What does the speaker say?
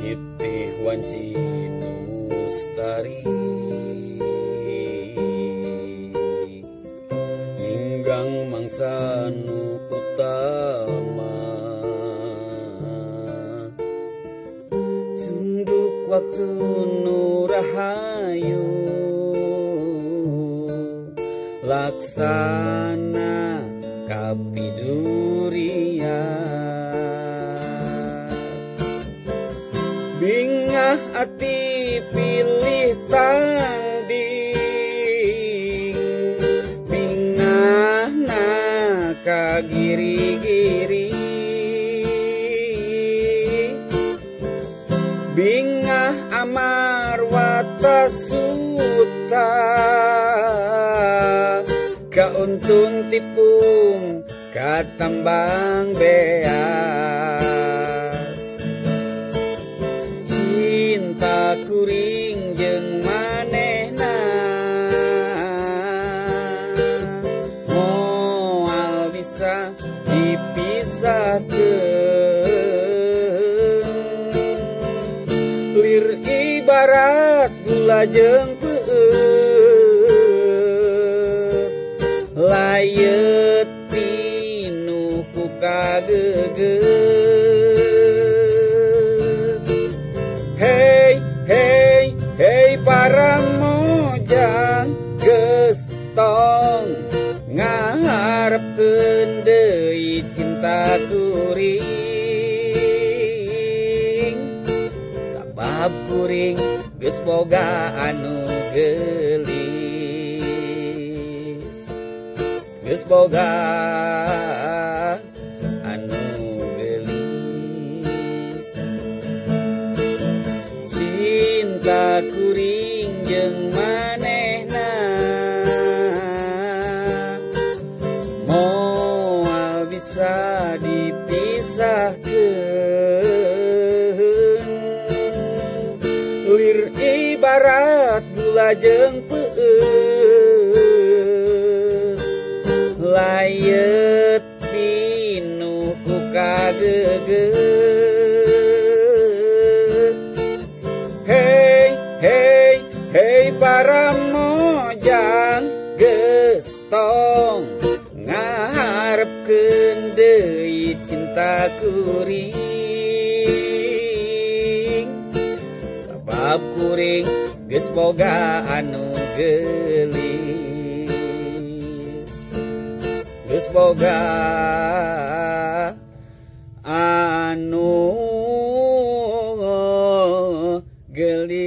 Nitih wanci nu mustari ninggang mangsa nu utama cunduk waktu nu rahayu laksana kapidurian. Bingah ati pilih tanding, bingah na kagiri-giri, bingah amar watasuta, kauntun tipung katambang beas. Cinta kuring jeung manehna moal bisa dipisahkeun, lir ibarat gula jeung peueut, layeut pinuh ku kagegeut. Hey, hey, hey para mojang geus tong ngaharepkeun deui cinta kuring, sabab kuring geus boga anu geulis, geus boga anu geulis. Cinta kuring jeung manehna moal bisa dipisahkeun, lir ibarat gula jeung peueut, layeut pinuh ku kagegeut. Hey, hey, hey para mojang geus tong ngaharepkeun deui cinta kuring, sabab kuring geus boga anu geulis, geus boga anu geulis.